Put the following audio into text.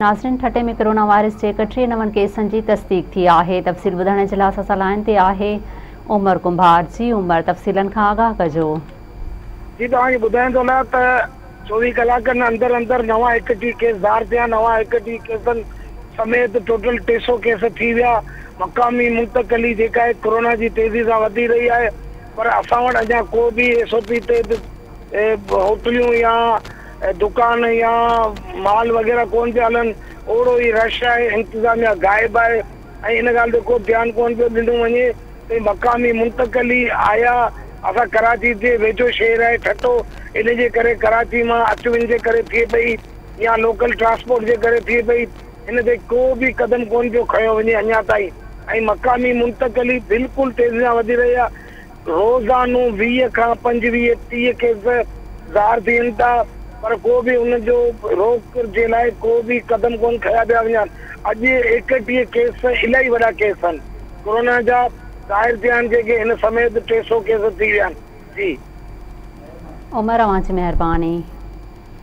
ناظرين ٺٽي ۾ corona virus جي 31 نون ڪيسن جي تصديق ٿي آهي تفصيل ٻڌائڻ جي لاء اسان سان لائين تي آهي عمر ڪنڀار جي عمر تفصيلن کان آگاهه ڪجو. جي توهان کي ٻڌايان ٿو هلان ته 24 ڪلاڪن اندر اندر نوان 31 ڪيس ظاهر ٿيا نوان 31 ڪيسن سميت ٽوٽل 300 ڪيس ٿي ويا مقامي منتقلي جيڪا آهي ڪرونا جي تيزي سان وڌي رهي آهي پر اسان وٽ اڃا ڪو به ايس او پي تحت هوٽليون يا دڪان يا مال وغيره ڪونه پيا هلن، اوڙو ئي رش آهي، انتظاميا غائب آهي ۽ ان ڳالهه تي ڪو ڌيان ڪونه پيو ڏنو وڃي ته مقامي منتقلي آيا، اسان ڪراچي جي ويجهو شهر آهي ٺٽو، ان جي ڪري ڪراچي مان اچ وڃ جي ڪري ٿئي پئي يا لوڪل ٽرانسپورٽ جي ڪري ٿئي پئي، ان تي ڪو به قدم ڪونه پيو کنيو وڃي اڃا تائين ۽ مقامي منتقلي بلڪل تيزي سان وڌي رهي آهي. روزانو 20 کان 25 30 ڪيس ظاھر ٿين ٿا پر ڪو به ان جو روڪ جي لاء ڪو به قدم ڪون کنيا پيا وڃن اڄ 31 ڪيس الائي وڏا ڪيس آھن ڪورونا جا ظاھر ٿيا آھن جيڪي ھن سميت 300 ڪيس ٿي ويا آھن جي. عمر اوهان جي مهرباني.